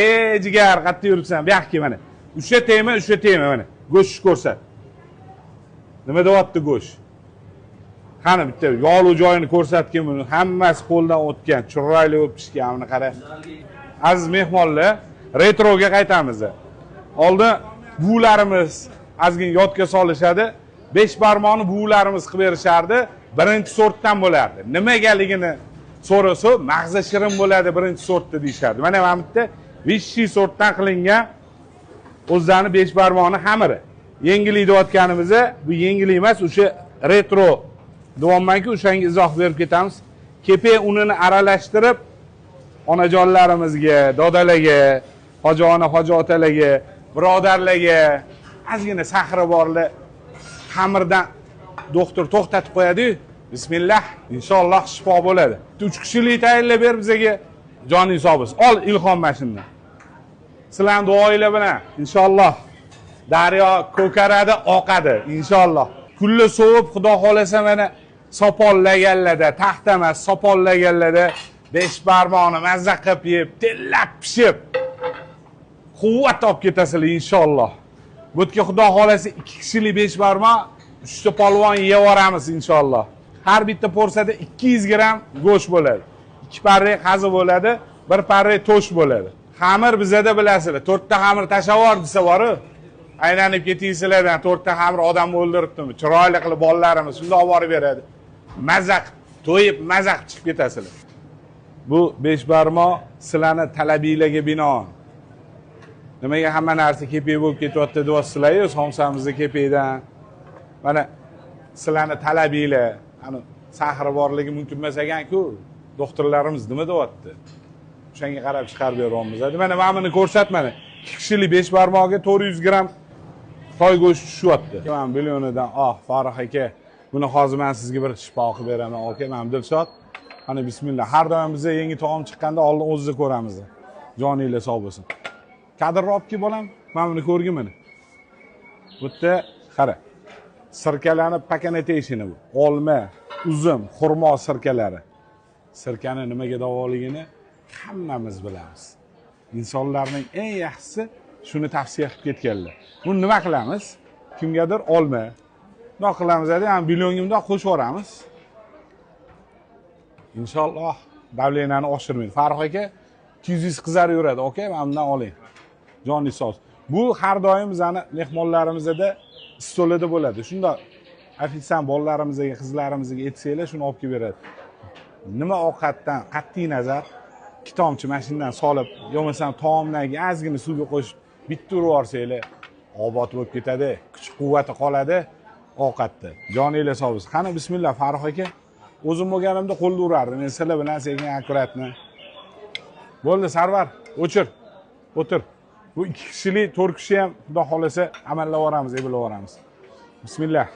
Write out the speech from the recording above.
Ey jigar, qayerda yuribsan? Bu yoqqa kel mana. O'sha tema, o'sha tema mana. Go'sht ko'rsat. Nima deyapti go'sht? Qani bitta yog'li joyini ko'rsatgin buni. Hammasi qo'ldan o'tgan, chiroyli bo'lib pishgan. Buni qara. Aziz mehmonlar, retroga qaytamiz. Oldin buvilarimiz ozgina yodga solishadi. Besh barmoqni buvilarimiz qilib berishardi. Birinchi sortdan bo'lardi. Nimagaligini so'rasa, mag'zi shirin bo'ladi birinchi sortda deyishardi. Mana bu yerda высший sortdan qilingan o'zlarini besh barmoqni xamiri. Yengillik deyotganimizda bu yengillik emas, o'sha retro deyapmanku, o'shanga izoh berib ketamiz. Kepak unini aralashtirib onajonlarimizga, dodalarga, hoji ona, hoji otalarga, birodarlarga ozgina sahri borlar xamirdan doktor to'xtatib qo'yadi-yu. Bismillah, inshaalloh shifo bo'ladi. 3 kishilik tayinlab ber bizga. Joning sog' bo'lsin. Ol Ilhom mashinani. Sizlarning duoinglar bilan inshaalloh daryo ko'karadi, oqadi inshaalloh. Kunlar sovib, Xudo xolasa mana sopollaganlarda, taxta emas, sopollaganlarda besh barmoqni mazza qilib yeb, tellab pishib quvvat olib ketasizlar inshaalloh. Bu yerga Xudo xolasa 2 kishilik besh barmoq, 3 ta polvon yevoramiz inshaalloh. Har bitta porsiyada 200 gramm go'sht bo'ladi. 2 parra qazi bo'ladi, 1 parra to'sh bo'ladi. Xamir bizada bilasizlar, 4 ta xamir tashavor desa bor-u, aylanib ketaysizlardan 4 ta xamir odam o'ldiribdimi? Chiroyli qilib bolalarimiz shundoq olib borib beradi. Maza qilib, to'yib, maza qilib chiqib ketasizlar. Bu besh barmoq sizlarni talabinglarga binoan. Nimaga hamma narsa kepak bo'lib ketyapti deyapsizlar-yu, somsamizni kepakdan. Mana sizlarni talabinglar, ani sahri borligi mumkin emas ekan-ku. Doktorlarimiz nima deyapti? O'shanga qarab chiqarib beryapmiz. Mana buni ko'rsat mana. 2 kishilik besh barmoqga 400 gramm toy go'shti tushyapti. Mana millionidan, oh, Farruh aka, buni hozir men sizga bir shifo qilib beraman, aka, men Dilshod. Ana bismillah. Har doim bizga yangi taom chiqqanda oldin o'zimiz ko'ramiz. Joninglar sog' bo'lsin. Kadrni olib kel bolam, mana buni ko'rgin mana. Bu yerda qara. Sirkalarni pakana teshini bu. Olma, uzum, xurmo sirkalari. Sirkani nimaga davoligini hammamiz bilamiz. Insonlarning eng yaxshisi shuni tavsiya qilib ketganlar. Buni nima qilamiz? Kimgadir olma. Bundoq qilamiz, ham billionga bundoq qo'shib yuboramiz. Inshaalloh davlenani oshirmaydi. Farruh aka 200 qizarib yuradi. Okey, mana bundan oling. Joningiz sog'. Bu har doim bizani mehmonlarimizda stolida bo'ladi. Shunda ofitsiant bolalarimizga, qizlarimizga aytsanglar, shuni olib kelib beradi. Nima ovqatdan qat'iy nazar, 2 tomchi mashindan solib, yo bo'lmasam taomdan keyin ozgina suvga qo'shib bitta urib yuborsanglar, obod bo'lib ketadi, kuch-quvvati qoladi ovqatda. Joninglar sog' bo'lsin. Qani bismillah Farruh aka. O'zim bo'lganimda qo'lda urardim. Men sizlar bilan sekin akkuratni. Bo'ldi Sarvar, o'chir. O'tir. Bu 2 kishilik, 4 kishi ham Xudo xolasa amallab yuboramiz, eplab yuboramiz. Bismillah.